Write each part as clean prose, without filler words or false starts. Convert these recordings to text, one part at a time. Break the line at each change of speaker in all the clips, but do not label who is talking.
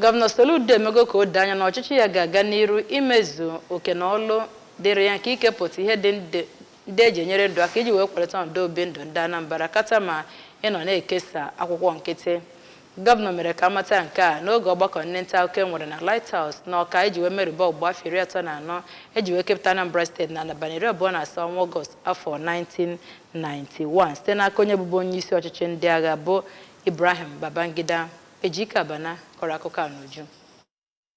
Gọvanọ Soludo emego ka o doo anya na ọchịchị ya ga-aga n'iru imezu oke na ọlụ dịrị ya nke ikepụta ihe dị ndị eji enyere ndụ aka iji wee kwalite ọnọdụ obi ndụ ndị Anambra kata ma ịnọ na-ekesa akwụkwọ nkịtị. Gọvanọ mere ka amata nke a n'oge ọgbakọ ndị nta akụkọ e nwere na Lighthouse n'Ọka iji wee merụba ọgbụgba afọ 34 eji wee kepụta Anambra Steeti na abalị 27 ọnwa Ọgọst afọ 1991 site n'aka onye bụbu onye isi ọchịchị ndị agha bụ Ibrahim Babangida. Ejike Abana kọrọ akụkọ a n'uju.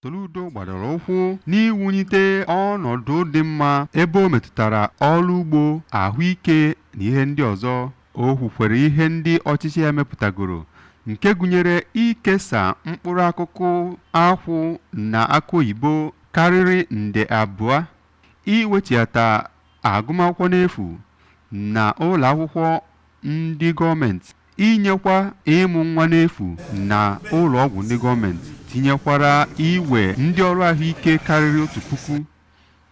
Soludo gbadoro ụkwụ n'iwulite ọnọdụ dị mma ebe o metụtara ọrụ ugbo, ahụike na ihe ndị ọzọ. O kwukwere ihe ndị ọchịchị ya mepụtagoro nke gụnyere ikesa mkpụrụ akụkụ akwụ na akụ oyibo karịrị nde 2, iwechighata agụmakwụkwọ n'efu na ụlọ akwụkwọ ndị gọọmenti, inyekwa ịmụ nwa n'efu na ụlọ ọgwụ ndị gọọmenti, tinyekwara iwe ndị ọrụ ahụike karịrị 1,000,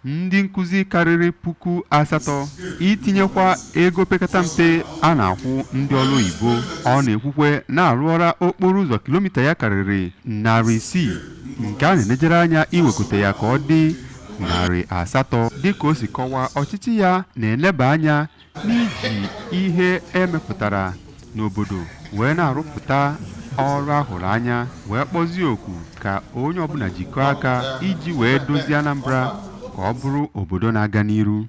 ndị nkụzi karịrị 8,000, itinyekwa ego pekata mpe a na-akwụ ndị ọrụ oyibo. Ọ na-ekwukwe na-arụọla okporo ụzọ kilomita ya karịrị 600 nke a na-enejere anya iwekọta ya ka ọ dị 800. Dịka o si kọwaa, ọchịchị ya na-eleba anya n'iji ihe emepụtara n'obodo wee na-arụpụta ọrụ ahụrụ anya, wee kpọzie oku ka onye ọbụla jikọọ aka iji wee dozie Anambra ka ọ bụrụ obodo na-aga n'iru.